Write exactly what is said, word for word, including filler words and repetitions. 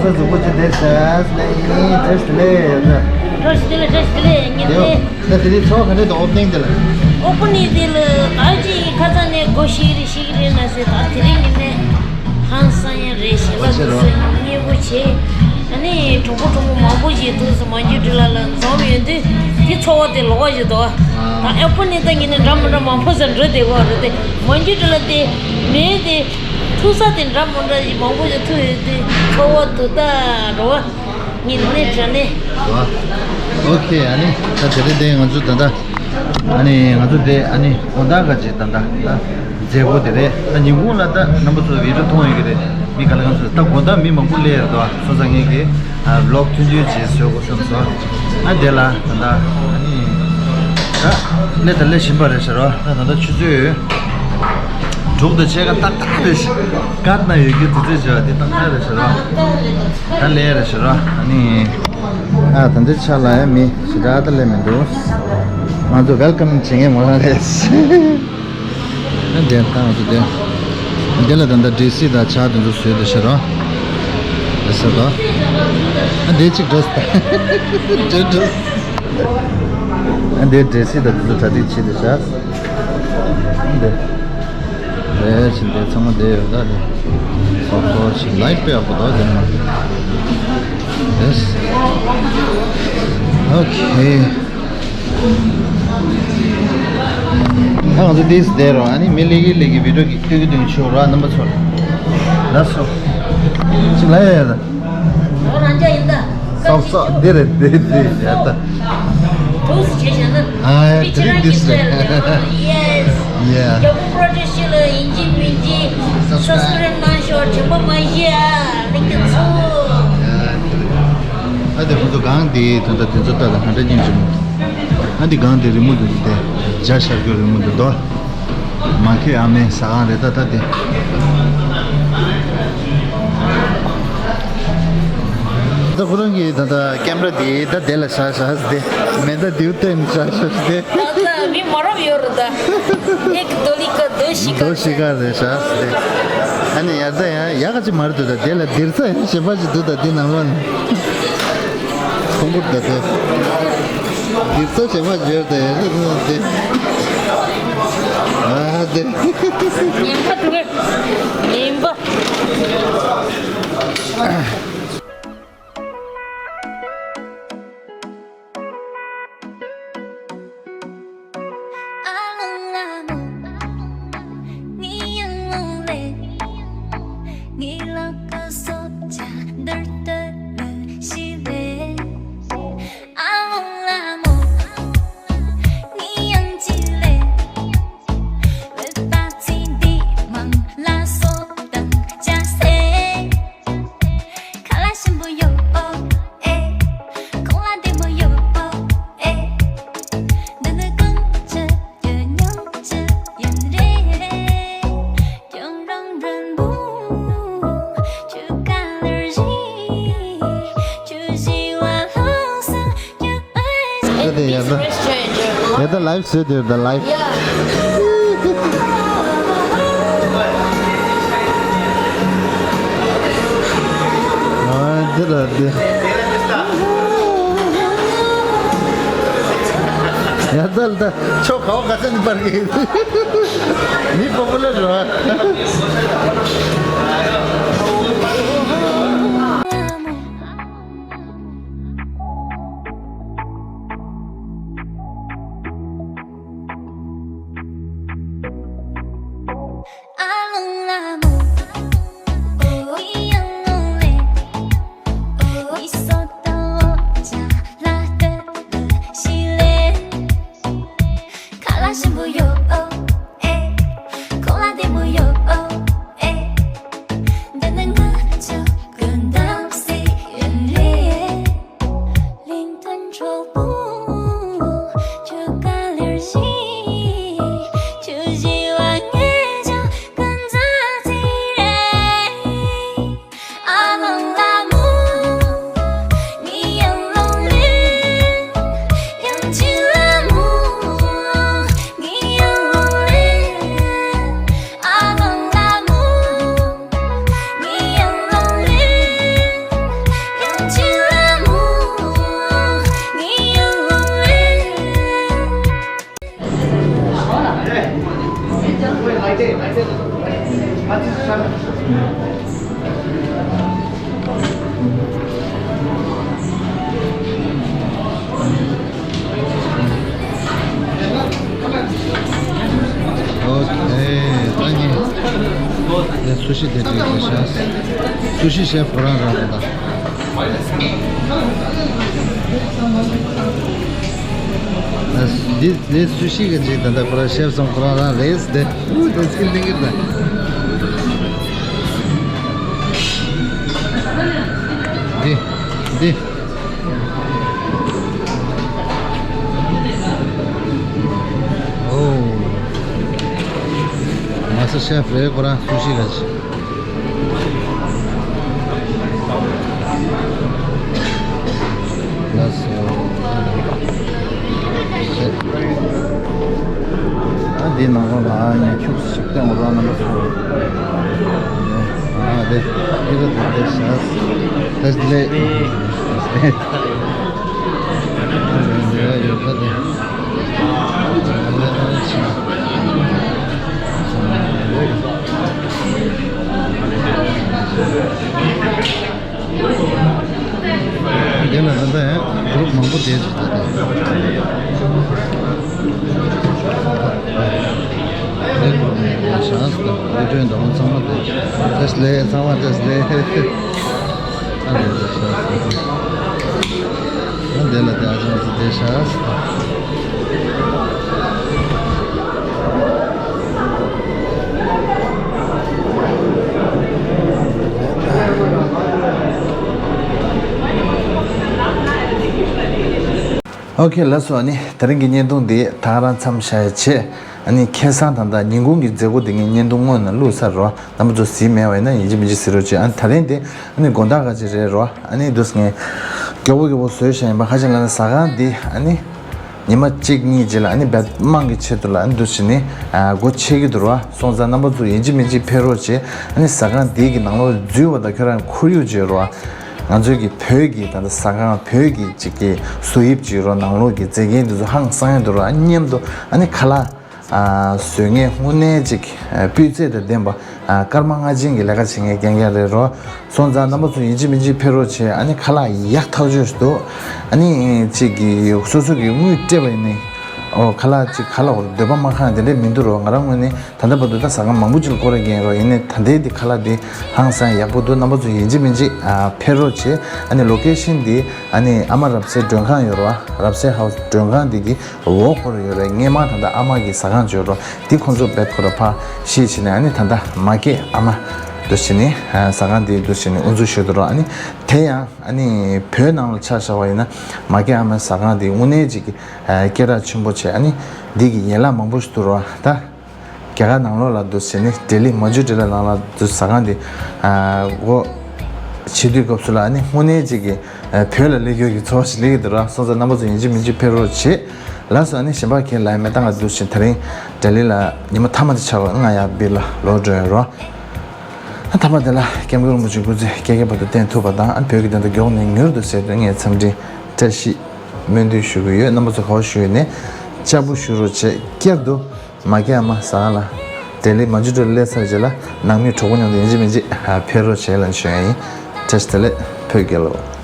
ས་གཟུགས་པོ་ཅི་བདེ་ཤག་ལེ་ཡིན་བཀྲ་ཤིས་བདེ་ལེགས་ཡོད་ན། བཀྲ་ཤིས་བདེ་ལེགས། བཀྲ་ཤིས་བདེ་ལེགས། ཉིན་དེ། ད་དེ་རིང་ཚོགས་ག་འདྲ་འདུག་ཨོ་པ་ནིང་དེ་ལ། ཨོ་པ་ནིང་དེ་ལ་ད་ཅི་ཁ་སང་ནས་སྒོ་ཕྱེ་གི་རེད་ཕྱེ་གི་རེད་ལབ་ཟེར། ད་དེ་རིང་ཉིན་ནས་ཧང་སང་ཡ་རེད། ཞལ་ལག་འདུག་སེ་མཉེས་པོ་བྱས། ཨ་ནི་གྲོགས་པོ་གྲོགས་མོ་མང་པོ་ཞིག་འདུག་སེ་མ་འཇུ་འདྲི་ལ་ལ་འཛོམས་ཡོང་དུས་དེ་ཚོར་བ་དེ་ལོག་ཞིག་འདུག་ད་ཨོ་པ་ནིང་ད་ཉིན་ནས་འདྲ་མི་འདྲ་མང་པོ་ཟེར་འགྲོ་བསྡད་ཀྱི་ཡོད་རེད་དེ། མ་འཇུ་འདྲི་ལ་དེ་མེད་དེ། ཐུག་ས་དེ་འདྲ་མི་འདྲ་ཞིག་མང་པོ་ཞིག་ཐུག་ཡོད་དུས་ཚོར་བ་འདུག་ད་རོ། ཉིན་ནས་དྲ་ནས། ཨོ་ཁེ། ཨ་ནི་ད་དེ་རིང་དེ་ང་ཚོ་ད་ལྟ། ཨ་ནི་ང་ཚོ་དེ་ཨ་ནི་དགོང་དག་ག་ཅིག་ད་ལྟ་ད་མཛད་སྒོ་དེ་རེད། ད་ཉིན་གུང་ལ་ད་རྣམ་པ་ཚོ་བི་ཌི་ཡོ་མཐོང་ཡོད་ཀྱི་རེད། མི་ག་ལ་གང་ཚོ་ད་དགོང་དག་མི་མང་པོ་སླེབས་ཡོད་དོ། སོང་ཙང་ངས་ཀྱི་ཝི་ལོག་ཐུང་ཐུང་ཅིག་བཟོ་དགོས་བསམ་སོང་། ཨ་དེ་ལ་ད་ལྟ་ཨ་ནི་ད་སླེབས་ད་སླེབས་བཞིན་པ་རེད་ཤག་རོ། ད་ད་ལྟ་ཆུ་ཚོད་དྲུག་དང་ཕྱེད་ཀ་ཏག་ཏག་རེད་ཤག་ཀར་ན་ཡོད་ཀྱི་དུས་ཚོད་བྱས་པ་དེ་ཏག་ཏག་རེད་ཤག་རོ། ད་ལས་རེད་ཤག་རོ། ཨ་ནི་ཨ་ད་འདི་ཆ་ལ་ཡ་མི་ཞེ་དྲག་ད་ལས་མི་འདུག་ང་ཚོ་ཝེལ་ཀམ་བྱེད་མཁན་མོ་རང་རེད། ཨ་འདི་ད་ང་ཚོ་དེ་འདི་ལ་ད་ལྟ་ཌི་སི་དང་ཇ་དེ་ཚོ་བཟོས་འདུག་ཤག་རོ། རེད་ཤག་རོ། ཨ་འདི་གཅིག་འགྲོ་ད་འགྲོ་འགྲོ། ཨ་འདི་ཌི་སི་དང་དེ་ཚོ་གྲ་སྒྲིག་བྱས་འདུག་ཤག་འདི། རེད་ཕྱིན་ཏེ་ཚང་མ་བསྡད་ཡོད་ད་དེ། སོ་སོ་ཞིག་ལའིཊ་དཔེ་ཡག་པོ་འདུག་དེ་ནང་། ཡེས། ཨོ་ཁེ། ད་ང་ཚོ་དེས་བསྡད་རོགས། ཨ་ནི་མི་ལེགས་ཀྱི་ལེགས་ཀྱི་བི་ཌི་ཡོ་གི་སྟོད་ཀྱི་སྟོད་ཀྱི་ཆོག་ར་རྣམ་པ་ཚོ། ལགས་སོ། ཅིག་ལ་ཡ་ཡ་ད། ཨོ་རང་ཅག་ཡིན་ད། སོབ་སོབ་འདི་རེད་འདི་འདི་ཡ་ད། ཐུགས་སུ་ཆེ་ཞེ་ན། ཨ་ཡ་དེ་རིང་འདི་སུ་རེད། ཡེས། ཡ། རྒྱལ་པོ་པྲོ་ཌག་ཤན་ལ་ཡིན་གཅིག་མིན་གཅིག་སབ་སི་ཀ་རེབ་གནང་ཤོག་དྲན་པ་མ་བརྗེད་ཨ། ལེགས་ཀྱི་ཚོ། ཡ་དེ་རེད། ཨ་དེ་ཁོ་ཚོ་གང་དེ་དོན་དག་དེ་ཚོ་ལྟ་ད་ག་འདྲ་སྙིང་རྗེ་མོ། ཨ་འདི་གང་དེ་རི་མོ་འདི་འདི་དེ་ཇ་ཤར་གྱི་རི་མོ་འདི་འདུག་མ་ཁེ་ཨ་མའི་ཟ་ཁང་རེད་ད་ད་དེ། ད་ཁོ་རང་གིས་ད་ད་ཀེམ་ར་དེ་ད་དེ་ལ་ཤ་ཤ་ཟེར་ཏེ་མེ་ད་དེའུ་བསྟན་ཤ་ཤ་ཟེར་ཏེ། ད་ད་མི་མ་རབས་ཡོད་རེད་ད། ཨེ་ཀི་དོ་ལི་ཀ་དོ་ཤི་ཀ་དོ་ཤི་ཀ་རེད་ཤ་ཟེར་ཏེ། ཨ་ནི་ཡར་ད་ཡང་ཡག་ག་ཅིག་མ་རེད་འདུག་ད་དེ་ལ་དིར་ས་ཡང་ཞེ་པ་ཞིག་འདུག་ད་དེ་ནང་ལོགས་ནས། ཁོང་ཁུར་ད་དེ། འདི་ཚོ་བྱེད་པ་བརྗོད་དེ་རེད་དེ། ཨ་དེ། ངན་པ་འདུག་ངན་པ། ད་དེ་ཡ་ད། ཡ་ད་ལའིབ་བཟོས་དེ་ད་ལའིབ། ཨ་འདི་ལ་འདི། ཡ་ད་ལ་ད་ཆོ་གའོ་ག་ས་ནི་པར་གི། མི་པོ་པོ་ལ་རོ། ཨོ་ཁེ། ད་ངས་ཡ་སུ་ཤི་དེ་འདྲ་ཤ། སུ་ཤི་ཤེབ་ཁོ་རང་རང་རེད་ད། འདི་འདི་སུ་ཤི་གི་ཅིག་ད་ལྟ་ཁོ་རང་ཤེབ་སོང་ཁོ་རང་རང་རེད་དེ། ཨུ་དེ་སྐྱིད་ལྡིང་གི་རེད་ད། འདི་འདི། ཨོ། མ་སི་ཤེབ་རེད་ཁོ་རང་སུ་ཤི་གི་ཅིག། ལགས་སོ། ཨ་འདི་ནང་ལོགས་ལ་ཨ་ནི་ཁྱུག་ཙམ་ཞིག་སྟོན་དགོས་རོགས་རྣམ་པ་ཚོ། ཨ་དེ་ཨི་རུ་དེ་དེ་ཤ་དེ་ལེ། ཡོད་ཁ་དེ། དེ་ལ་ད་ལྟ་གུ་རུབ་མང་པོ་བསྡད་ཚུལ་ད་ལྟ། དེ་གུ་རུབ་མང་པོ་བཞག་སྟེ་དེ་དོན་དང་ཚང་མ་དེ་བཀྲ་ཤིས་བདེ་ལེགས། ཚང་མ་བཀྲ་ཤིས་བདེ་ལེགས། ཨ་ནི་དེ་བཞག་སྟེ་ཨ་དེ་ལ་དེ་ཨ་ཅང་ཚོ་དེ་བཞག་སྟེ། ཨོ་ཁེ། ལགས་སོ། ཨ་ནི་དེ་རིང་གི་བརྙན་ཐུང་འདི་ད་ག་རང་མཚམས་བཞག་ཡ་བྱས། ཨ་ནི་ཁ་སང་ད་ལྟ་ཉིན་གུང་གི་མཛད་སྒོ་འདི་ངས་བརྙན་ཐུང་སྔོན་ནས་བླུགས་ཚར་རོ། རྣམ་པ་ཚོ་གཟིགས་མེད་པ་ཡིན་ན་ཡིན་གཅིག་མིན་གཅིག་གཟིགས་རོགས་བྱེད། ཨ་ནི་ད་རིང་འདི་ཨ་ནི་དགོང་དག་ག་ཅིག་རེད་རོ། ཨ་ནི་འདུག་སེ་ངས་མགྱོགས་པོ་མགྱོགས་པོ་བཟོས་བཞག་ཡིན་པ། ཁ་ཅིག་ལབ་ན་ཟ་ཁང་འདི་ཨ་ནི་ཉི་མ་གཅིག་གཉིས་རྗེས་ལ་ཨ་ནི་བེད་དམངས་ཀྱི་ཆེད་དུ་ལ་ཨ་ནི་འདུག་སེ་ནི་ཨ་སྒོ་ཕྱེ་གི་འདུག་ར། སོང་ཙང་རྣམ་པ་ཚོ་ཡིན་གཅིག་མིན་གཅིག་ཕེབས་རོགས་བྱེད། ཨ་ནི་ཟ་ཁང་འདི་གི་ནང་ལོགས་འཛུལ་བ་དང་ཁྱོད་རང་ཁོར་ཡུག་བརྗོད་རོགས། ང་ཚོའི་གི་བོད་ཀྱི་ད་ལྟ་ཟ་ཁང་བོད་ཀྱི་ཅིག་གི་བཟོ་དབྱིབས་ཅིག་རོ། ནང་ལོགས་ཀྱི་མཛེས་རྒྱན་འདི་ཚོ་ཧང་སང་ཡ་འདུག་ར། ཨ་ནི་མཉམ་དུ་ཨ་ནི་ཁ་ལག་ཨ་བཟོ་མཁན་དངོས་གནས་ཅིག་ཨ་སྤུས་ཚད་དང་ལྡན་པ། ཨ་སྐར་མ་ལྔ་ཅན་གྱི་ལས་ཀ་བྱེད་མཁན་རྐྱང་རྐྱང་རེད་རོ། སོང་ཙང་རྣམ་པ་ཚོ་ཡིན་གཅིག་མིན་གཅིག་ཕེབས་རོགས་བྱེད། ཨ་ནི་ཁ་ལག་ཡག་ཐག་ཆོད་ཞིག་འདུག། ཨ་ནི་ཅིག་གི་སོ་སོ་གི་དངུལ་སྤྲད་པ་ཡིན་ནའི་ཨོ་ཁ་ལག་ཅིག་ཁ་ལག་འོ་འདོད་པ་མ་ཁེངས་དེ་འདྲས་མི་འདུག་རོ། ང་རང་ངོས་ནས་ད་ལྟ་བར་དུ་ད་ཟ་ཁང་མང་པོ་ཅིག་ལ་སྐོར་ར་རྒྱག་རོ། ཡིན་ནའི་ད་ལྟའི་འདི་ཁ་ལག་འདི་ཧང་སང་ཡག་པོ་འདུག། རྣམ་པ་ཚོ་ཡིན་གཅིག་མིན་གཅིག་ཨ་ཕེབས་རོགས་བྱེད། ཨ་ནི་ལོ་ཀེ་ཤན་འདི་ཨ་ནི་ཨ་མ་རབ་གསལ་མགྲོན་ཁང་ཡོད་རོ། རབ་གསལ་ཧའུ་སི་མགྲོན་ཁང་འདི་གི་འོག་སྐོར་ཡོད་རེད། སྔས་མ་ད་ལྟ་ཨ་མ་གི་ཟ་ཁང་བྱོས་རོ། འདི་ཁོང་ཚོ་བེད་ཁོ་ར་ཕ་ཤེས་བྱས་ནས་ཨ་ནི་ད་ལྟ་མ་སྐད་ཨ་མ་འདུག་བྱས་ནས་ཨ་ཟ་ཁང་འདི་འདུག་བྱས་ནས་དབུ་འཛུགས་ཞུས་འདུག་རོ། ཨ་ནི་དེ་ཡང་ཨ་ནི་བོད་ནང་ལ་ཆ་བཞག་པ་ཡིན་ན་མ་སྐད་ཨ་མ་ཟ་ཁང་འདི་དངོས་གནས་ཅིག་གི་ཨ་སྐད་གྲགས་ཆེན་པོ་བྱས། ཨ་ནི་འདི་གི་ཡན་ལག་མང་པོ་ཞིག་འདུག་རོ། ད་རྒྱ་གར་ནང་ལོགས་ལ་འདུག་བྱས་ནས་ལྡི་ལི་མ་ཇུ་ཊི་ལ་ནང་ལ་འདུག་ཟ་ཁང་འདི་ཨ་སྒོ་ཕྱེ་དུས་སྐབས་སུ་ལ་ཨ་ནི་དངོས་གནས་ཅིག་གི་ཨ་བོད་ལ་སླེབས་ཡོད་ཀྱི་ཚོར་བ་ཞིག་སླེབས་ཀྱི་འདུག་ར། སོང་ཙང་རྣམ་པ་ཚོ་ཡིན་གཅིག་མིན་གཅིག་ཕེབས་རོགས་བྱེད། ལགས་སོ། ཨ་ནི་གཞན་པ་ཁྱེད་ལ་མེ་ཏང་ག་འདུག་བཞིན་དེ་རིང་ལྡི་ལི་ལ་ཉི་མ་མཐའ་མ་དེ་ཆགས་པ། ང་ཡར་སྦིར་ལ་ལོག་འགྲོ་ཡོད་རོ། ཨ་མཐའ་མ་དེ་ལ་སྐྱབས་མགོན་རིན་པོ་ཆེ་སྐུ་ཚེ་བསྐལ་བརྒྱའི་བར་དུ་བརྟན་ཐུབ་པ་དང་། ཨ་བོད་ཀྱི་དོན་དུ་མགྱོགས་ནས་མྱུར་དུ་ཟེར་དུས་ངས་འཚམས་འདྲི་བཀྲ་ཤིས་སྨོན་འདུན་ཞུ་གི་ཡོད། རྣམ་པ་ཚོ་ག་པར་བཞུགས་ཡོད་ནས་ལྕགས་པོ་བཞུགས་རོགས་བྱེད། བསྐྱར་དུ་མ་སྐད་ཨ་མ་ཟ་ཁང་ལ་ལྡི་ལི་མ་ཇུ་ཊི་ལ་སླེབས་ཚར་རྗེས་ལ་ནང་མི་གྲོགས་པོ་མཉམ་དུ་ཡིན་གཅིག་མིན་གཅིག་ཕེབས་རོགས་བྱེད་ལབ་ཞུ་ཡ་ཡིན། བཀྲ་ཤིས་བདེ་ལེགས། བོད་རྒྱལ་ལོ།